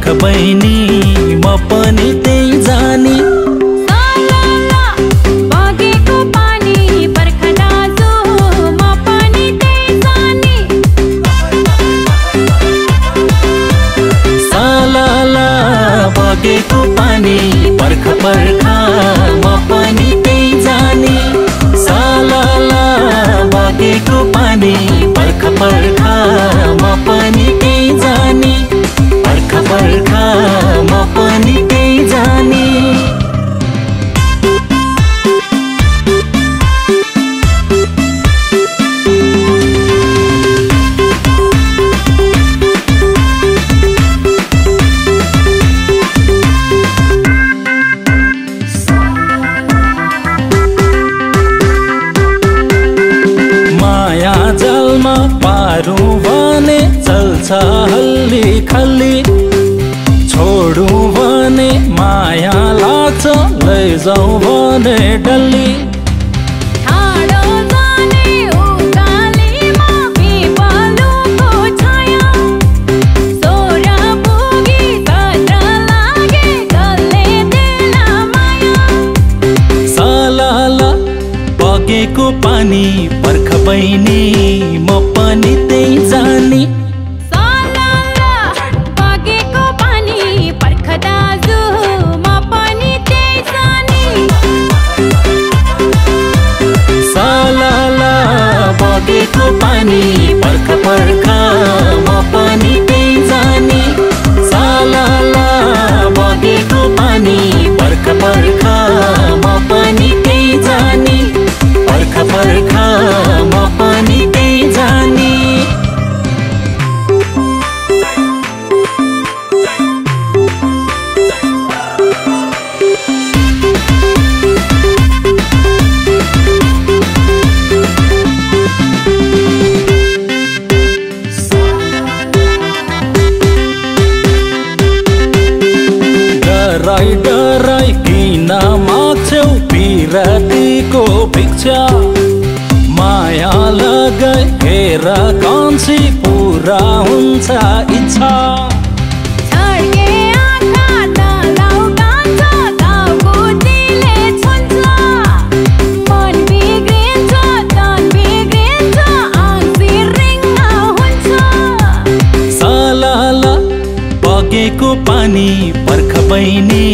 पर्ख बहिनी म पनि त्यही जानी। बगेको पानी पर्ख पर्ख म पनि त्यही जानी। सालाला बगेको पानी पर्ख पर्ख म पनि त्यही जानी। पर्ख पर्ख म पनि त्यही जानी। पारू भने चल्छ हल्ली खल्ली, छोडू भने माया लाग्छ लैजाऊ भने डल्ली। सालाला बगेको पानी पर्ख बहिनी म पनि त्यही जानी। सालाला बगेको पानी पर्ख दाजु म पनि त्यही जानी। सालाला बगेको पानी पर्ख पर्ख म पनि त्यही जानी। सालाला बगेको पानी पर्ख पर्ख म पनि त्यही जानी। पर्ख पर्ख म पनि त्यही जानी। डराई डराई किन माग्छौ पिरातीको भिक्षा, माया लगाई हेर कान्छी पुरा हुन्छ इच्छा। छड्के आँखा तलाउ गान्छ गाउँको दिले छुन्छ, मन बिग्रिन्छ तन बिग्रिन्छ आँसी रिङ्ग हुन्छ। सालाला बगेको पानी पर्ख बहिनी